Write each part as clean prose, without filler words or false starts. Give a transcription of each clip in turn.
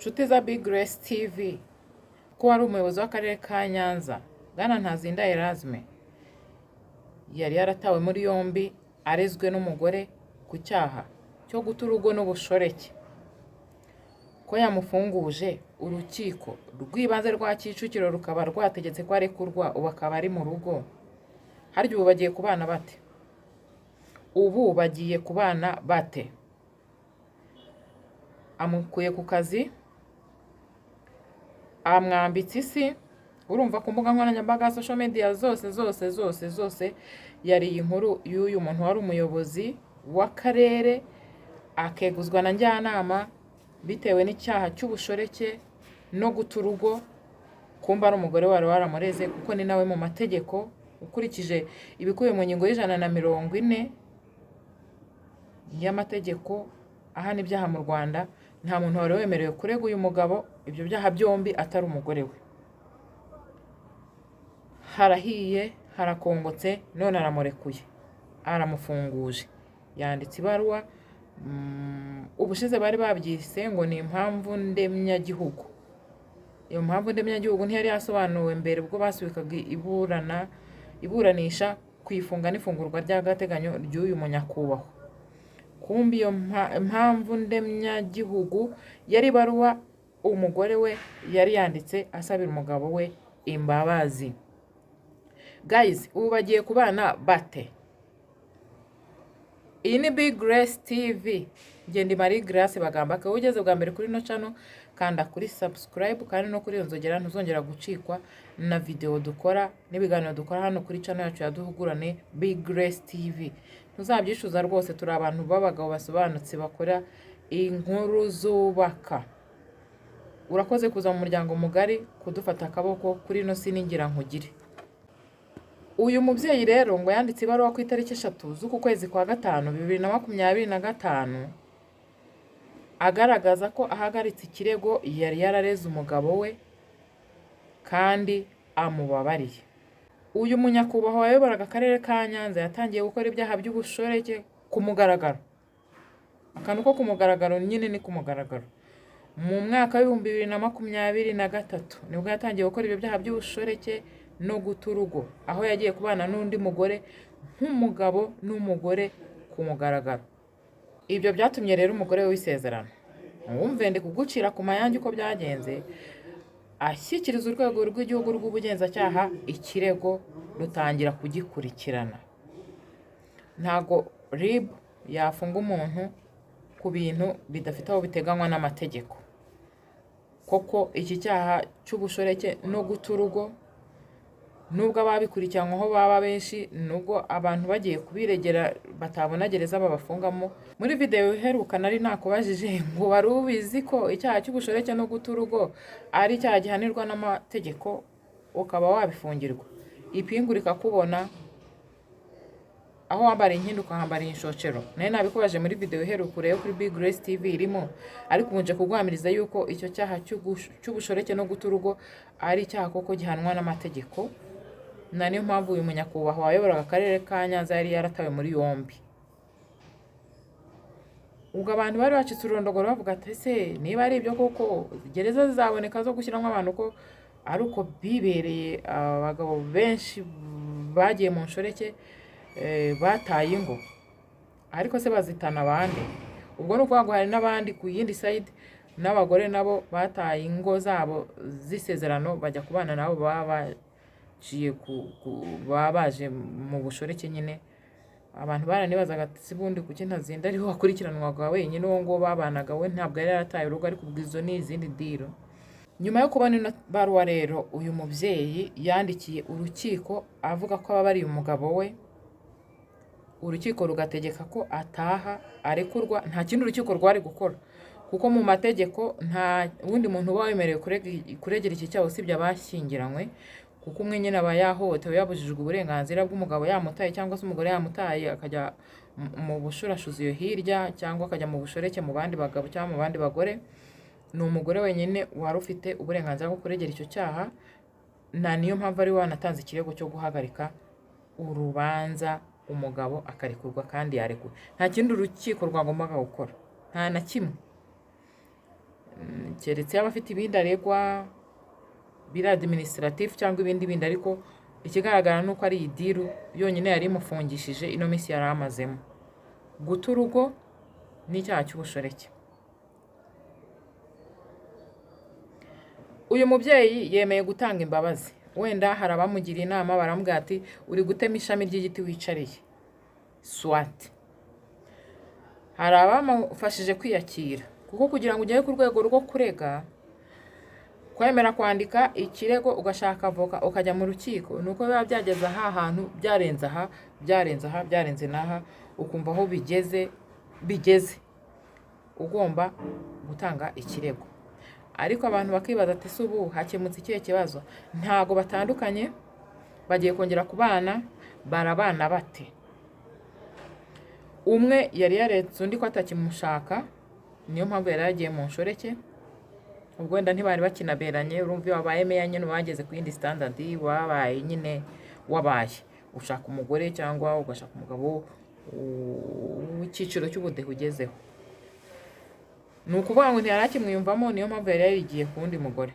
Nshuti za Big Grace TV, ko wari umuyobozi w'akarere ka Nyanza, Bwana Ntazinda Erasme, yari yaratawe muri yombi arezwe n'umugore ku cyaha cyo guta urugo n'ubushoreke, ko yamufunguje, urukiko rw'ibanze rwa Kicukiro rukaba rwategetse ko arekurwa, ubu akaba ari mu rugo. Harya ubu bagiye kubana bate? Ubu bagiye kubana bate? Amukuye ku kazi, amwambitse isi. Urumva ku mbuga nkoranyambaga, social media zose zose zose zose, yari iyi nkuru y'uyu muntu wari umuyobozi w'akarere akeguzwa na njyanama bitewe n'icyaha cy'ubushoreke no guta urugo. Kumba ari umugore wari waramureze, kuko ni nawe mu mategeko, ukurikije ibikubiye mu ngingo y'140 y'amategeko ahana ibyaha mu Rwanda, nta muntu wari wemerewe kurega uyu mugabo ibyo byaha byombi atari umugore we. Harahiye, harakongotse, none aramurekuye, aramufunguje, yanditse ibaruwa. Ubushize bari babyise ngo ni impamvu ndemyagihugu. Iyo mpamvu ndemyagihugu ntiyari yasobanuwe mbere ubwo basubikaga iburanisha ku ifunga n'ifungurwa ry'agateganyo ry'uyu munyakubahwa. Kumbi iyo mpamvu ndemyagihugu yari ibaruwa umugore we yari yanditse asabira umugabo we imbabazi. Guys, ubu bagiye kubana bate? Iyi ni Big Grace TV, ngenda Marie Grace bagamba ko ugeze bwa mbere kuri ino channel, kanda kuri subscribe kandi no kuri iyo nzogera, ntuzongera gucikwa na video dukora n'ibiganiro dukora hano kuri channel yacu ya Duhugurane Big Grace TV. Ntuzabyicuza rwose. Turi abantu b'abagabo basobanutse bakora inkuru zubaka. Urakoze kuza mu muryango mugari, kudufata akaboko kuri ino si n'ingira nkugire. Uyu mubyeyi rero ngo yanditse ibaruwa ku itariki 3 z'uku kwezi kwa gatanu 2025, agaragaza ko ahagaritse ikirego yari yarareze umugabo we kandi amubabariye. Uyu munyakubahwa wayoboraga akarere ka Nyanza yatangiye gukora ibyaha by'ubushoreke ku mugaragaro, akantu ko ku mugaragaro nyine ni ku mugaragaro, mu mwaka w'2023. Nibwo yatangiye gukora ibyo byaha by'ubushoreke no guta urugo, aho yagiye kubana n'undi mugore nk'umugabo n'umugore ku mugaragaro. Ibyo byatumye rero umugore we w'isezerano, wumve ndi kugucira ku mayange uko byagenze, ashyikiriza Urwego rw'Igihugu rw'Ubugenzacyaha ikirego, rutangira kugikurikirana. Ntago RIB yafunga umuntu ku bintu bidafite aho biteganywa n'amategeko. Koko iki cyaha cy'ubushoreke no guta urugo, nubwo ababikurikiranyweho baba benshi, nubwo abantu bagiye kubiregera batabona gereza babafungamo. Muri videwo iheruka nari nakubajije ngo wari ubizi ko icyaha cy'ubushoreke no guta urugo ari icyaha gihanirwa n'amategeko, ukaba wabifungirwa, ipingu rikakubona, aho wambara inkindi ukahambara inshocero? Nayo nabikubaje muri video iheruka, urebe kuri Big Grace TV irimo. Ariko ubu nje kuguhamiriza yuko icyo cyaha cy'ubushoreke no guta urugo ari icyaha koko gihanwa n'amategeko, na niyo mpamvu uyu munyakubahwa wayoboraga akarere ka Nyanza yari yaratawe muri yombi. Ubwo abantu bari bacitse ururondogoro bavuga ati: "Ese niba ari ibyo koko, gereza zizaboneka zo gushyiramo abantu?" Ko ari uko bibereye, abagabo benshi bagiye mu nshoreke, bataye ingo, ariko se bazitana abandi? Ubwo ni ukuvuga ngo hari n'abandi ku yindi side, n'abagore nabo bataye ingo zabo z'isezerano bajya kubana nabo baba baciye baba baje mu bushoreke nyine. Abantu baranibazaga ati: "Si bundi kuki Ntazinda ariho wakurikiranwaga wenyine? Uwo nguwo babanaga we ntabwo yari yarataye urugo?" Ariko ubwo izo ni izindi deal. Nyuma yo kubona ino baruwa rero, uyu mubyeyi yandikiye urukiko avuga ko ababariye umugabo we, urukiko rugategeka ko ataha, arekurwa. Nta kindi urukiko rwari gukora, kuko mu mategeko nta wundi muntu uba wemerewe kuregera iki cyaha usibye abashyingiranywe, kuko umwe nyine aba yahohotewe, yabujijwe uburenganzira bw'umugabo yamutaye, cyangwa se umugore yamutaye akajya mu bushurashuzi iyo hirya, cyangwa akajya mu bushoreke mu bandi bagabo cyangwa mu bandi bagore. Ni umugore wenyine wari ufite uburenganzira bwo kuregera icyo cyaha, na niyo mpamvu ari we wanatanze ikirego cyo guhagarika urubanza, umugabo akarekurwa, kandi yarekurwa. Nta kindi urukiko rwagombaga gukora, nta na kimwe. Keretse yaba afite ibindi aregwa biri administratif cyangwa ibindi bindi, ariko ikigaragara ni uko ari iyi deal yonyine yari imufungishije ino minsi yari amazemo, guta urugo n'icyaha cy'ubushoreke. Uyu mubyeyi yemeye gutanga imbabazi. Wenda hari abamugiriye inama baramubwira ati uri gutema ishami ry'igiti wicariye, swati. Hari abamufashije kwiyakira, kuko kugira ngo ugere ku rwego rwo kurega, kwemera kwandika ikirego ugashaka avoka ukajya mu rukiko, ni uko biba byageze aha hantu, byarenze aha, byarenze aha, byarenze n'aha, ukumva aho bigeze bigeze ugomba gutanga ikirego. Ariko abantu bakibaza ati ese ubu hakemutse ikihe kibazo? Ntago batandukanye, bagiye kongera kubana, barabana bate? Umwe yari yaretse undi ko atakimushaka, niyo mpamvu yari yagiye mu nshoreke. Ubwo wenda ntibari bakinaberanye, urumva iyo wabaye meya nyine bageze ku yindi standard, wabaye nyine wabaye ushaka umugore cyangwa ugashaka umugabo w'icyiciro cy'ubudehe ugezeho. Ni ukuvuga ngo ntiyari akimwiyumvamo, niyo mpamvu yari yarigiye ku wundi mugore.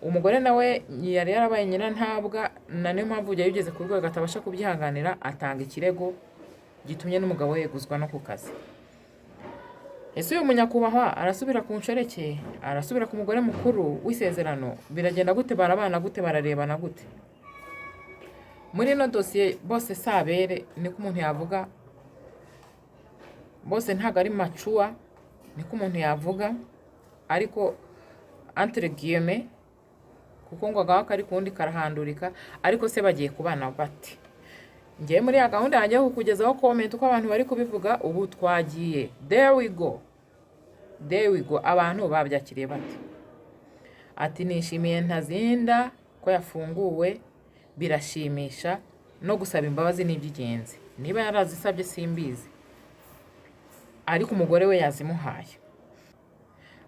Umugore nawe yari yarabaye nyirantabwa, na niyo mpamvu yari yageze ku rwego atabasha kubyihanganira, atanga ikirego gitumye n'umugabo yeguzwa no ku kazi. Ese uyu munyakubahwa arasubira ku nshoreke, arasubira ku mugore mukuru w'isezerano, biragenda gute? Barabana gute? Bararebana gute? Muri ino dosiye bose sabere, niko umuntu yavuga, bose ntabwo ari mature, niko umuntu yavuga, ariko entre guillemets, kuko ngo agaho kari kundi karahandurika. Ariko se bagiye kubana bate? Ngewe muri ya gahunda yanjye yo kukugezaho comment uko abantu bari kubivuga, ubu twagiye, there we go, there we go. Abantu babyakiriye bate? Ati nishimiye Ntazinda ko yafunguwe, birashimisha, no gusaba imbabazi ni iby'ingenzi. Niba yarazisabye simbizi, ariko umugore we yazimuhaye.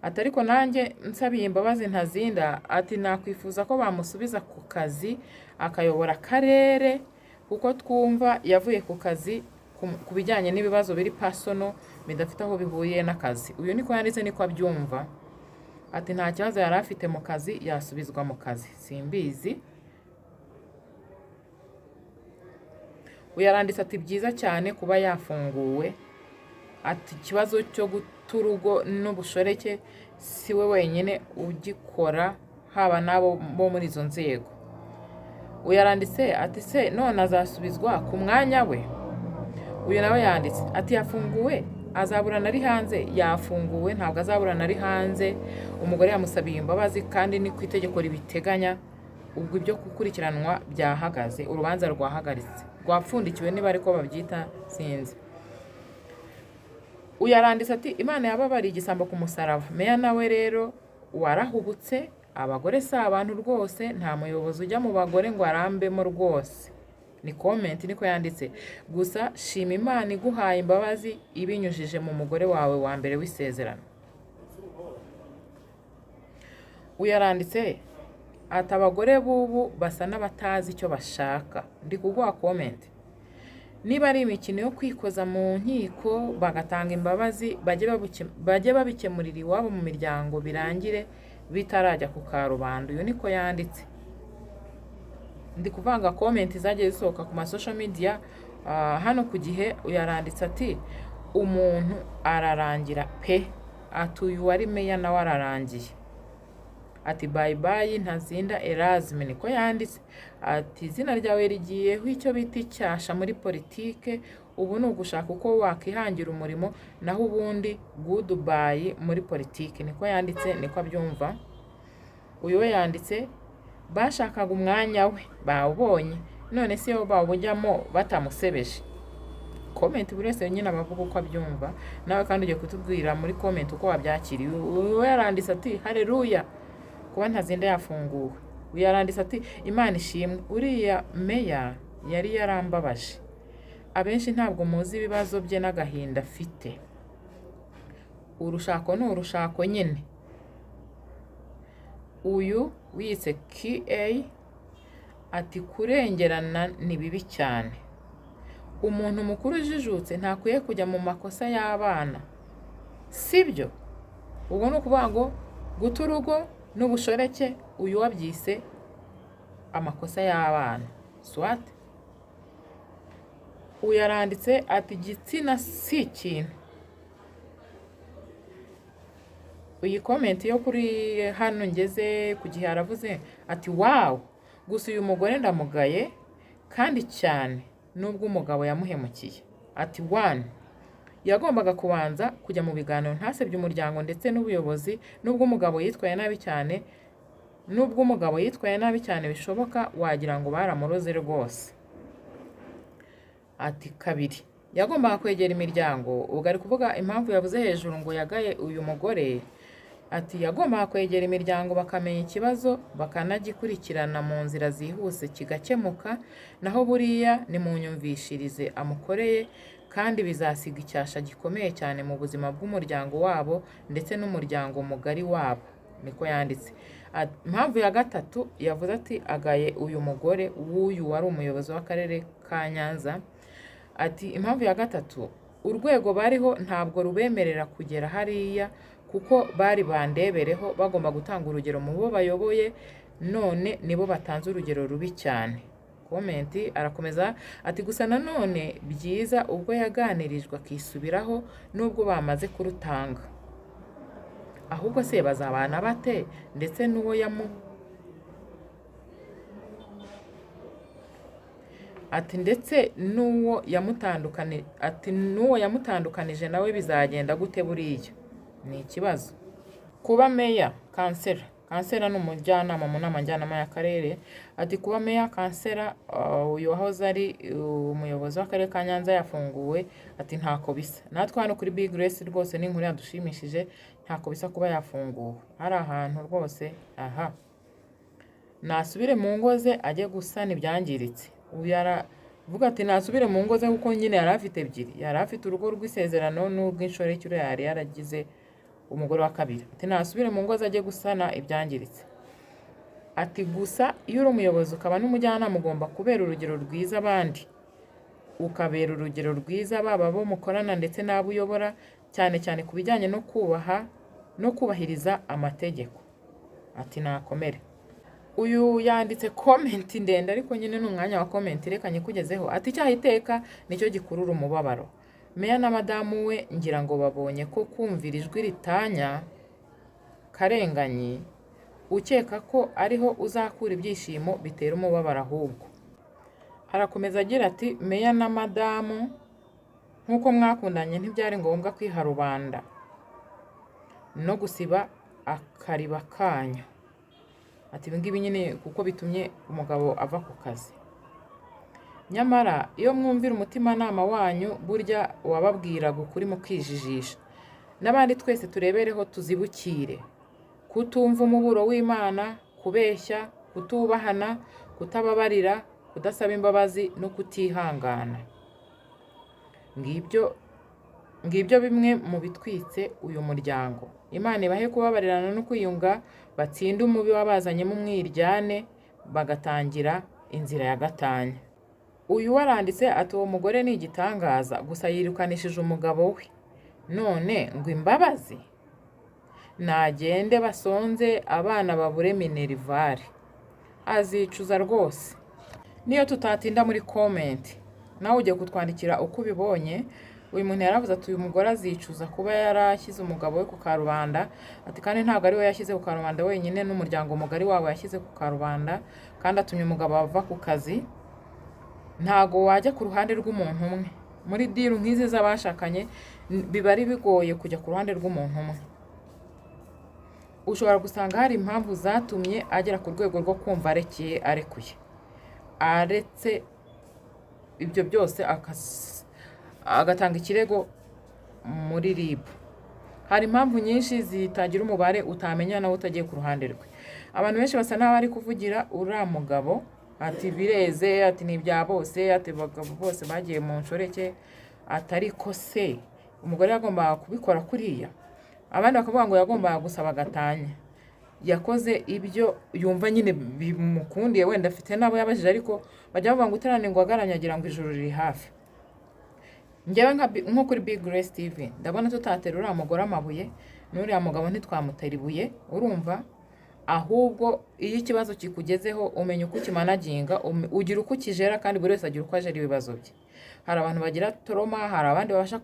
Ati ariko nanjye nsabiye imbabazi Ntazinda. Ati nakwifuza ko bamusubiza ku kazi akayobora akarere, kuko twumva yavuye ku kazi ku bijyanye n'ibibazo biri personal bidafite aho bihuriye n'akazi. Uyu niko yanditse, niko abyumva. Ati nta kibazo yari afite mu kazi, yasubizwa mu kazi, simbizi. Uyu yaranditse ati byiza cyane kuba yafunguwe. Ati ikibazo cyo guta urugo n'ubushoreke si we wenyine ugikora, haba n'abo bo muri izo nzego. Uyu yaranditse ati se none azasubizwa ku mwanya we? Uyu nawe yanditse ati yafunguwe azaburana ari hanze. Yafunguwe ntabwo azaburana ari hanze, umugore yamusabiye imbabazi kandi ni ku itegeko ribiteganya. Ubwo ibyo gukurikiranwa byahagaze, urubanza rwahagaritse, rwapfundikiwe niba ariko babyita, sinzi. Uyu yaranditse ati Imana yababariye igisambo ku musaraba. Meya nawe rero warahubutse, abagore si abantu rwose, nta muyobozi ujya mu bagore ngo arambemo rwose. Ni comment niko yanditse. Gusa shima Imana iguhaye imbabazi ibinyujije mu mugore wawe wa mbere w'isezerano. Uyu yaranditse ati abagore b'ubu basa n'abatazi icyo bashaka. Ndi kuguha comment. Niba ari imikino yo kwikoza mu nkiko bagatanga imbabazi, bajye babikemurira iwabo mu miryango birangire bitarajya ku karubanda. Uyu niko yanditse. Ndi kuvanga comment zagiye zisohoka ku ma social media. Hano ku Gihe yaranditse ati umuntu ararangira pe, ati uyu wari meya nawe ararangiye. Ati bye bye Ntazinda Erasme, niko yanditse. Ati izina ryawe rigiyeho icyo bita icyasha muri politike, ubu ni ugushaka uko wakihangira umurimo, naho ubundi goodbye muri politike, niko yanditse, niko abyumva. Uyu we yanditse bashakaga umwanya we bawubonye, none se iyo bawujyamo batamusebeje? Comment buri wese nyine abavuga uko abyumva, nawe kandi ugiye kutubwira muri comment uko wabyakiriye. Uyu we yaranditse ati haleluya kuba Ntazinda yafunguwe. Uyu yaranditse ati Imana ishimwe, uriya meya yari yarambabaje, abenshi ntabwo muzi ibibazo bye n'agahinda afite. Urushako ni urushako nyine. Uyu wiyise KA ati kurengerana ni bibi cyane, umuntu mukuru ujijutse ntakwiye kujya mu makosa y'abana, sibyo? Ubwo ni ukuvuga ngo guta urugo n'ubushoreke, uyu wabyise amakosa y'abana. Swate uyu yaranditse ati igitsina si ikintu. Iyi comment yo kuri hano ngeze ku gihe aravuze ati wow, gusa uyu mugore ndamugaye kandi cyane nubwo umugabo yamuhemukiye. Ati one, yagombaga kubanza kujya mu biganiro ntasebye umuryango ndetse n'ubuyobozi, nubwo umugabo yitwaye nabi cyane, nubwo umugabo yitwaye nabi cyane bishoboka wagira ngo baramuroze rwose. Ati kabiri, yagombaga kwegera imiryango, ubwo ari kuvuga impamvu yavuze hejuru ngo yagaye uyu mugore. Ati yagombaga kwegera imiryango bakamenya ikibazo bakanagikurikirana mu nzira zihuse kigakemuka, naho buriya nimunyumvishirize amukoreye kandi bizasiga icyasha gikomeye cyane mu buzima bw'umuryango wabo ndetse n'umuryango mugari wabo, niko yanditse. Impamvu ya gatatu yavuze ati agaye uyu mugore w'uyu wari umuyobozi w'akarere ka Nyanza. Ati impamvu ya gatatu, urwego bariho ntabwo rubemerera kugera hariya kuko bari bandebereho, bagomba gutanga urugero mu bo bayoboye, none nibo batanze urugero rubi cyane. Komenti arakomeza ati gusa nanone byiza ubwo yaganirijwe akisubiraho nubwo bamaze kurutanga, ahubwo se bazabana bate ndetse n'uwo yamu ati ndetse n'uwo yamutandukani ati n'uwo yamutandukanije nawe bizagenda gute buriya ni ikibazo. Kuba meya kansera, kansera ni umujyanama mu nama njyanama y'akarere. Ati kuba meya kansera, uyu wahoze ari umuyobozi w'akarere ka Nyanza yafunguwe, ati ntako bisa. Natwe hano kuri Big Grace rwose ni inkuru yadushimishije, ntako bisa kuba yafunguwe, hari ahantu rwose aha nasubire mu ngo ze ajye gusana ibyangiritse. Uyu yaravuga ati nasubire mu ngo ze kuko nyine yari afite ebyiri, yari afite urugo rw'isezerano n'urw'inshoreke yari yaragize umugore wa kabiri. Ati nasubire mu ngo ze ajye gusana ibyangiritse. Ati gusa iyo uri umuyobozi ukaba n'umujyanama ugomba kubera urugero rwiza abandi, ukabera urugero rwiza baba abo mukorana ndetse n'abo uyobora, cyane cyane ku bijyanye no kubaha no kubahiriza amategeko. Ati nakomere. Uyu yanditse comment ndende ariko nyine ni umwanya wa comment, reka nyikugezeho. Ati icyaha iteka nicyo gikurura umubabaro. Meya na madamu we ngira ngo babonye ko kumvira ijwi ritanya karenganyi, ukeka ko ariho uzakura ibyishimo bitera umubabaro ahubwo. Arakomeza agira ati meya na madamu nk'uko mwakundanye ntibyari ngombwa kwiha rubanda no gusiba akariba kanyu. Ati ibi ngibi nyine kuko bitumye umugabo ava ku kazi. Nyamara iyo mwumvira umutimanama wanyu burya wababwiraga ukuri mukijijisha. N'abandi twese turebereho tuzibukire. Kutumva umuburo w'Imana, kubeshya, kutubahana, kutababarira, kudasaba imbabazi no kutihangana. Ngibyo bimwe mu bitwitse uyu muryango. Imana ibahe kubabarirana no kwiyunga, batsinde umubi wabazanyemo umwiryane, bagatangira inzira ya gatanya. Uyu waranditse ati uwo mugore ni igitangaza, gusa yirukanishije umugabo we. None ngo imbabazi? Nagende basonze abana babure minerivare. Azicuza rwose. Niyo tutatinda muri comment, nawe ugiye kutwandikira uko ubibonye. Uyu muntu yaravuze ati uyu mugore azicuza kuba yarashyize umugabo we ku karubanda, ati kandi ntabwo ari we yashyize ku karubanda wenyine, n'umuryango mugari wabo yashyize ku karubanda, kandi atumye umugabo ava ku kazi. Ntago wajya ku ruhande rw'umuntu umwe muri diru nk'izi z'abashakanye, biba ari bigoye kujya ku ruhande rw'umuntu umwe. Ushobora gusanga hari impamvu zatumye agera ku rwego rwo kumva arekeye, arekuye, aretse ibyo byose agatanga ikirego muri RIB. Hari impamvu nyinshi zitagira umubare utamenya nawe utagiye ku ruhande rwe. Abantu benshi basa n'aho bari kuvugira uriya mugabo, ati bireze, ati ni ibya bose, ati abagabo bose bagiye mu nshoreke, ati ariko se umugore yagombaga kubikora kuriya? Abandi bakavuga ngo yagombaga gusaba gatanya. Yakoze ibyo yumva nyine bimukundiye, wenda afite n'abo yabajije, ariko bajya bavuga ngo uterane ngo agaramye agira ngo ijuru riri hafi. Njyewe nko kuri Big Grace TV ndabona tutatera uriya mugore amabuye, N'uriya mugabo ntitwamutera ibuye, urumva? Ahubwo iyo ikibazo kikugezeho umenya uko ukimanaginga, ugira uko ukijera, kandi buri wese agira uko ajera ibibazo bye. Hari abantu bagira trauma, hari abandi babasha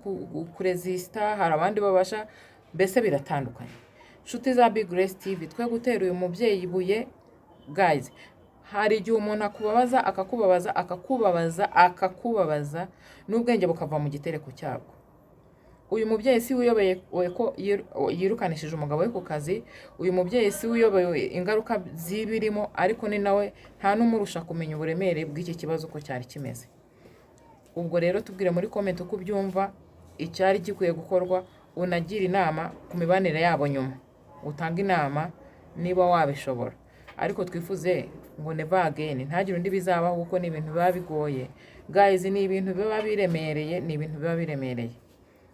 kuresista, hari abandi babasha, mbese biratandukanye. Nshuti za Big Grace TV, twe gutera uyu mubyeyi ibuye. Guys, hari igihe umuntu akubabaza, akakubabaza, akakubabaza, akakubabaza, n'ubwenge bukava mu gitereko cyabwo. Uyu mubyeyi si we uyobewe ko yirukanishije umugabo we ku kazi. Uyu mubyeyi si we uyobewe ingaruka z'ibirimo, ariko ni nawe nta n'umurusha kumenya uburemere bw'iki kibazo uko cyari kimeze. Ubwo rero tubwire muri comment uko ubyumva, icyari gikwiye gukorwa, unagira inama ku mibanire yabo nyuma, utange inama niba wabishobora. Ariko twifuze ngo never again, ntagire undi bizabaho, kuko ni ibintu biba bigoye, guys, ni ibintu biba biremereye, ni ibintu biba biremereye.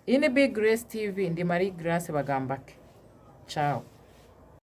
Iyi ni Big Grace TV, ndi Marie Grace Bagambake. Ciao.